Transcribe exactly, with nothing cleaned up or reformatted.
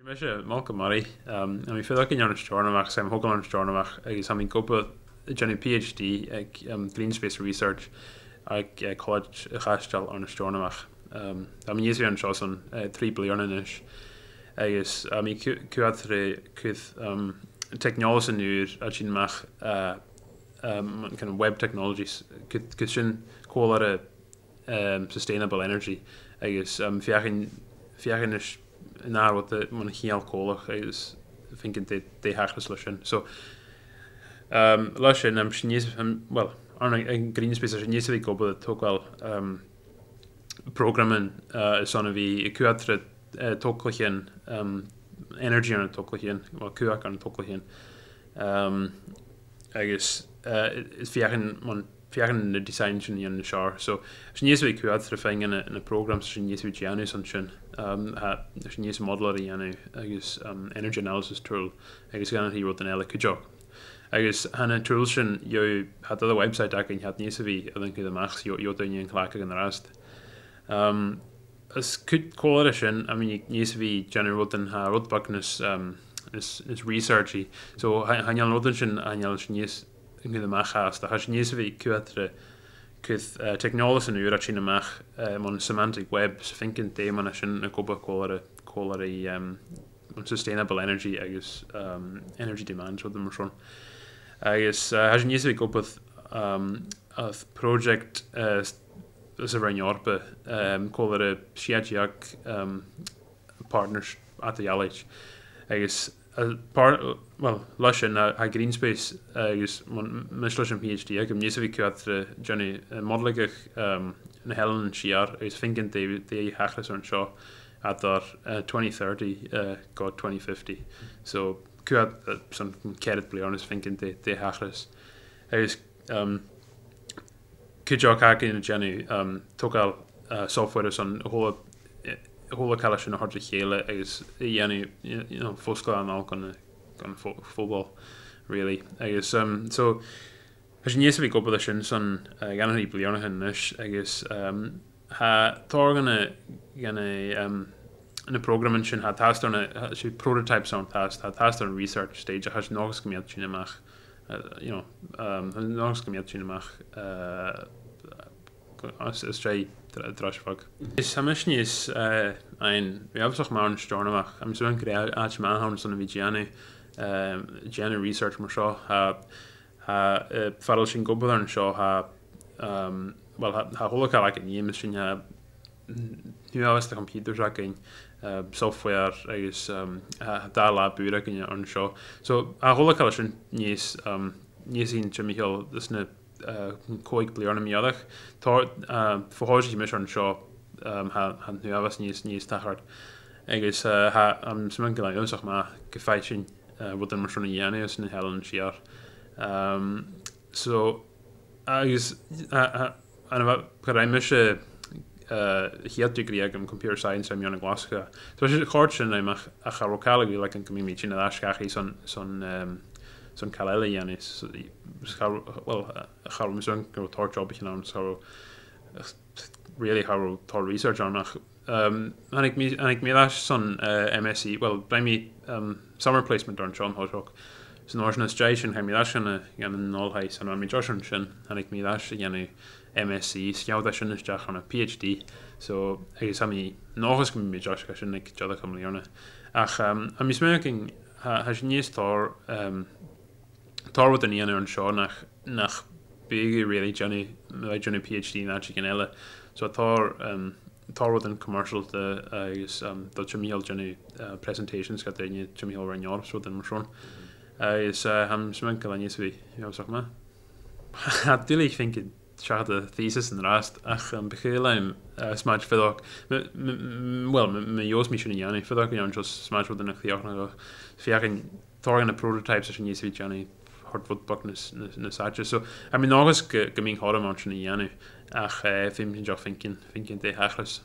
Mise Malcolm Murray, um, tha mi a' fuireach ann an Steòrnabhagh, 's tha mi a' togail ann an Steòrnabhagh, agus tha mi ag obair, a' dèanamh PhD aig, um, Green Space Research aig, uh, Còlèige a' Chaisteil ann an Steòrnabhagh. Um, tha mi a-nis ann an seo son, uh, trì bliadhna a-nis, agus tha mi a' co-, coimhead ri cur, um, teicneòlas ùr a' tighinn a-mach, uh, um, kind of web technologies, cur, cur sin còmhla ri um, sustainable energy, agus, um, feuchainn, feuchainn ris an dà rud, uh, mun chiall còmhla agus faicinn dè, dè thachras leis sin. So, um, leis sin, um, 's e a-nis, um, well, ann an, an Green Space, 's e a-nis a bhith ag obair a' togail, um, programming, uh, airson a bhith a' coimhead ri, uh, togalaichean, um, energy ann an togalaichean, well, cumhachd ann an togalaichean. Um, agus, uh, is feuchainn mun feuchainn na design sin a dhèanamh an seo. So, 's e a-nis a bhith a' coimhead ri faighinn na, na programs, 's e a-nis a bhith a' dèanamh son sin. Um, tha, 's e a-nis model a dhèanamh, agus, um, energy analysis tool, agus dhèanamh rudan eile cuideachd. Agus tha na tools sin, tha, tha a' website againn, tha iad a-nis a bhith, a' dol a chur a-mach, so, gheibh daoine an cleachdadh an-dràsta. Um, is cuid còmhla ri sin, I mean, a-nis a bhith a' dèanamh rudan, tha rud beag nas, um, nas, nas researchy. So, tha, chan eil na rudan sin, chan eil sinn a-nis a' cur a-mach fhathast, ach tha sinn a-nis a bhith a' coimhead ri cur, uh, teicneòlas ùr a' tighinn a-mach, uh, mun semantic web, 's a' faicinn dè mar a tha sin ag obair còmhla ri, còmhla ri, um, mun sustainable energy agus, um, energy demand, rudan mar sin. Agus, uh, tha sinn a-nis a bhith ag obair, um, air project, uh, s-, sa Roinn Eòrpa, um, còmhla ri sia deug, um, partners eadar-dhealaichte. Agus, uh, par-, well, leis sin, uh, tha Green Space, uh, agus mun, mise leis an PhD agam, a-nis a bhith a' coimhead ri dèanamh, uh, modaileadh, um, na h-Eileanan Siar, agus faicinn dè, dè thachras an seo eadar, uh, twenty thirty, uh, gu twenty fifty. So, coimhead, uh, son ceithir bliadhna is faicinn dè, dè thachras. Agus, um, cuideachd tha againn a' dèanamh, um, togail, uh, software airson a h-uile, a h-uile càil sin a thoirt ri chèile agus a dhèanamh, you know, fosgladh a-null gun, gun fo-, phoball, really. Agus, um, so, tha sinn a-nis a bhith ag obair leis sin son, uh, dhà no thrì bliadhna a-nis, agus, um, tha tòrr de na, de na, um, na programming sin, tha, tha iad ann an, tha, 's e prototypes a th' ann, tha, tha, tha iad ann an research stage, ach tha sinn an dòchas gum bi iad a' tighinn a-mach, uh, you know, um, tha sinn an dòchas gum bi iad a' tighinn a-mach, uh, as, as dèidh dr-, droch bhog. Is tha mise a-nis, uh, an, bha mi uabhasach math ann an Steòrnabhagh, tha mi a' smaoineachadh gur e àite math a th' ann airson a bhith a' dèanamh, um, dèanamh research mar seo, tha, tha, uh, far a bheil sinn ag obair an seo, tha, um, well, tha, tha a h-uile càil againn, is sin, tha, nuadh-, uabhas de computers againn, uh, software agus, um, tha, tha dà lab ùr againn an seo. So, tha a h-uile càil sin a-nis, um, a-nis timcheall is na, uh, còig bliadhna mu dheireadh. Tha, uh, bho thòisich mise an seo, um, tha, tha an uabhas a-nis, a-nis tachairt. Agus, uh, tha, um, 's mi an dòchas gu bheil e uabhasach math gum faigh sinn, uh, rudan mar sin a dhèanamh anns na h-Eileanan Siar. Um, so, agus, uh, uh, an uair a rinn mise, uh, a' chiad degree agam, computer science, ann am Glaschu. So, 's e, chòrd sin rium, ach, ach cha robh càil a dh'fhios agam gum bi mi a' tighinn air ais dhachaigh son, son, um, son càil eile a dhèanamh. So, cha robh, well, uh, cha robh mi a' smaoineachadh gun robh tòrr jobaichean ann, so cha robh, uh, really cha robh tòrr research ann, ach, um, thàinig mi, thàinig mi air ais son, uh, M S E, well, rinn mi, um, summer placement air an seo an toiseach. So, an uair sin às dèidh sin, chaidh mi air ais dhan a', dhan an oilthigh, so, an uair a bha mi deiseil an sin, thàinig mi air ais a dhèanamh M S E, 's gheibh mi sin a-steach ann am PhD. So, agus tha mi an dòchas gum bi mi deiseil an sin aig deireadh am bliadhna. Ach, um, tha mi a' smaoineachadh, tha, tha sinn a-nis tòrr, um, tòrr rudan a dhèanamh an seo nach, nach biodh tu really a' dèanamh, a' dèanamh PhD an àiteigin eile. So tòrr, um, tòrr rudan commercialta agus, um, tha timcheall a' dèanamh, uh, presentations gu daoine timcheall Roinn Eòrpa, so rudan mar sin. Agus, uh, tha mi a' smaoineachadh gu bheil e a-nis a bhith, you know, sach math. Tha dùil agam fhìn seachad a' thesis an-dràsta, ach, um, bu chaomh leam, uh, smàid fuireach. M-, m-, m-, well, m-, ma gheibh mi sin a dhèanamh, fuireach a' dèanamh just smàid rudan a' chrìochnachadh, feuchainn tòrr de na prototypes a tha sinn a-nis a' dèanamh, thoirt rud beag nas, nas, nas fhaide. So, tha mi an dòchas gu, gum bi an cothrom ann sin a dhèanamh, ach, eh, feumaidh sinn dìreach faicinn, faicinn dè thachras.